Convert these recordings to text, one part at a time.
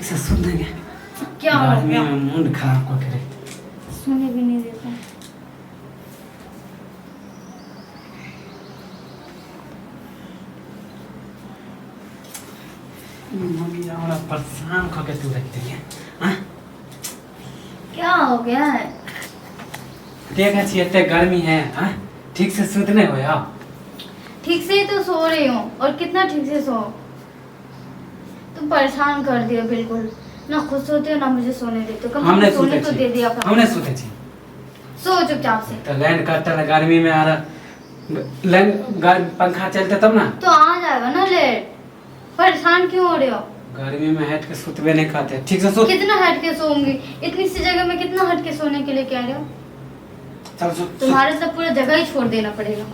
से सुन देंगे। क्या हो गर्मी गया? में मूड खराब करके रख। सोने भी नहीं देता। मम्मी हमरा परेशान कऽ के तू रख दिए। हाँ। क्या हो गया है? देखै छी एते गर्मी है। हाँ, ठीक से सुत नहीं होय? हाँ। ठीक से ही तो सो रही हूँ, और कितना ठीक से सो? तुम परेशान कर दिए बिल्कुल। ना खुद सोते हो, ना मुझे सोने देते हो। कम हम से नहीं कम सोने सुते तो छी। दे दिया करो। हम नहीं सुते छी। सो चुपचाप से। तऽ लाइन कटल है गर्मी में, आर लाइन पंखा चलते तब ना। तो आ जाएगा ना लेट। परेशान क्यों हो रहे हो? गर्मी में हट के सुतबे नहीं करते। ठीक से सुत। कितना हट के सोऊंगी? इतनी सी जगह में कितना हट के सोने के लिए कह रहे हो? चल सुत सुत। तुम्हारे से पूरा जगह ही छोड़ देना पड़ेगा।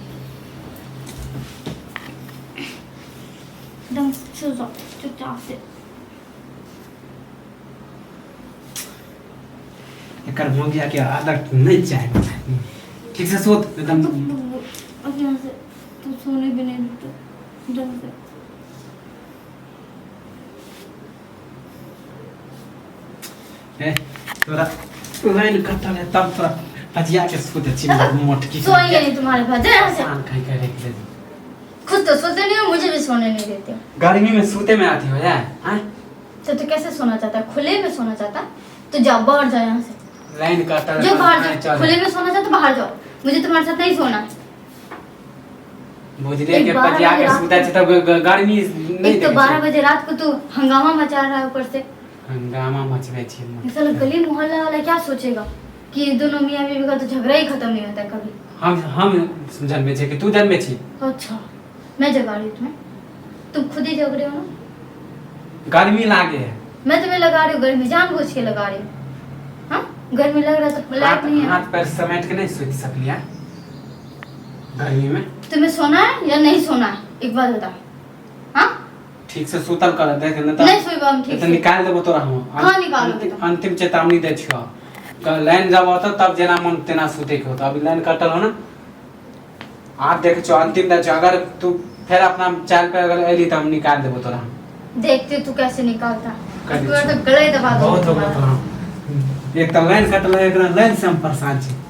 एकदम सो जाओ चुपचाप से। एकर मोगिया के आदत नहीं चाही। ठीक से सुत एकदम। अब यहाँ से तुम सोने भी नहीं देते ढंग से। ए तोरा लाइन कटल है तब तोरा पजिया के सुते छी मोटकी। सोएंगे नहीं तुम्हारे पास, जा यहाँ से। कान खाई के रख दे। खुद तो सोते नहीं हो, मुझे भी सोने नहीं देते हो। गर्मी में सूते में आती हो यार? हाँ। तो कैसे सोना चाहता है? खुले में सोना चाहता है तो जाओ, बाहर जाओ यहाँ से। लाइन कटल जो बाहर जाओ। चल। खुले में सोना चाहते तो बाहर जाओ, मुझे तुम्हारे साथ नहीं सोना है। बुझले एक के 12 पजिया बजे के रात सुते को छी तब गर्मी नहीं। एक तो देखै 12 छी। बजे रात को तू हंगामा मचा रहा है ऊपर से। हंगामा मचबै छी। साला गली मोहल्ला वाला क्या सोचेगा कि ये दोनों मियाँ बीवी का तो झगड़ा ही खत्म नहीं होता कभी। हम जन्मे छी कि तू जन्मे छी? अच्छा, मैं जगा रही हूँ तुम्हें? तुम खुद ही जग रहे हो ना। गर्मी लागे है। मैं तुम्हें लगा रही हूँ गर्मी? जानबूझ के लगा रही हूँ? हाँ, गर्मी लग रहा है तो लाइट हाथ नहीं है। हाथ पैर समेट के नहीं सुति सकलियै गर्मी में? तुम्हें सोना है या नहीं सोना है, एक बात बता। हाँ। ठीक से सुतल कर, देख नहीं तो नहीं सोएगा हम ठीक तो से। निकाल देबो तोरा हम। कहाँ निकालोगे अंतिम तुम? अंतिम चेतावनी दै छियो। लाइन जब होतो तब जेना मन तेना सुते के होतो। अभी लाइन कटल हो ना, आप देखे छो, अंतिम दै छियो। अगर तू फेर अपना चाल पे अगर एली तऽ हम निकाल देबो तोरा। देखते तू कैसे निकालता। कर दै पूरा छियो। तो गले ही दबा दूंगी बहुत हो गेल तुम्हारा। तोरा। एक तऽ लाइन कटल है, एकरा लाइन से हम परेशान छी।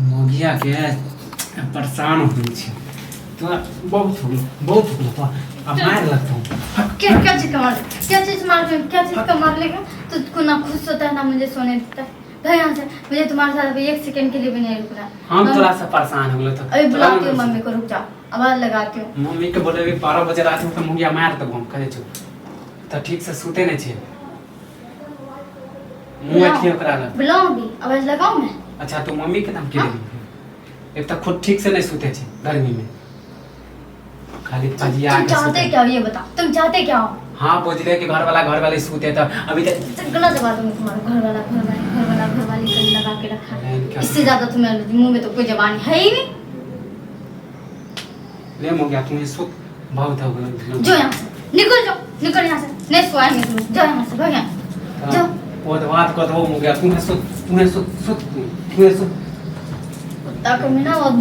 मोगिया के परेशान हो गेल छी। तोरा बहुत हो गेल, बहुत हो गेल तोरा। अब मार लगतौ। क्या क्या चीज का मार, क्या चीज मार, क्या चीज का मार लेगा? तुझको ना खुश होता है, ना मुझे सोने देता है। भाई यहाँ से, मुझे तुम्हारे साथ अभी एक सेकंड के लिए भी नहीं रुकना। हम तोरा से परेशान हो गेलो तो अभी बुलाती हूँ मम्मी को, रुक जाओ, आवाज लगाती हूँ। मम्मी के बोलेबी 12 बजे रात में तऽ मुगिया मार देबो हम, कहै छौ तऽ ठीक से सुते नहि छै। मुँह अथी ओकरा लग। बुलाऊं अभी? आवाज लगाऊं मैं? अच्छा, तू मम्मी के धमकी देबी? एक तऽ खुद ठीक से नहीं सुते छै गर्मी में, खाली पजिया तुम के चाहते सुते। क्या हो, ये बताओ, तुम चाहते क्या हो? हाँ, बुझले कि घर वाला घर वाली सुते तऽ अभी तऽ तो गला दबा दूंगी तुम्हारा। घर वाला घर वाली, घर वाला घर वाली कर लगा के रखा है। लाइन क्या? इससे ज्यादा तुम्हें मुंह में तो कोई जबान है ही नहीं। ले हो गया, तू सुत, बहुत हो गेल। जो यहाँ से निकल जाओ, निकल यहाँ से। नहीं सोएंगे तुम, जाओ यहाँ से, भाग यहाँ, जाओ। ओ तऽ बात कऽ देबो। हो गया, तू सुत, तू सुत, सुत, तू सुत। कुत्ता कमीना बहुत।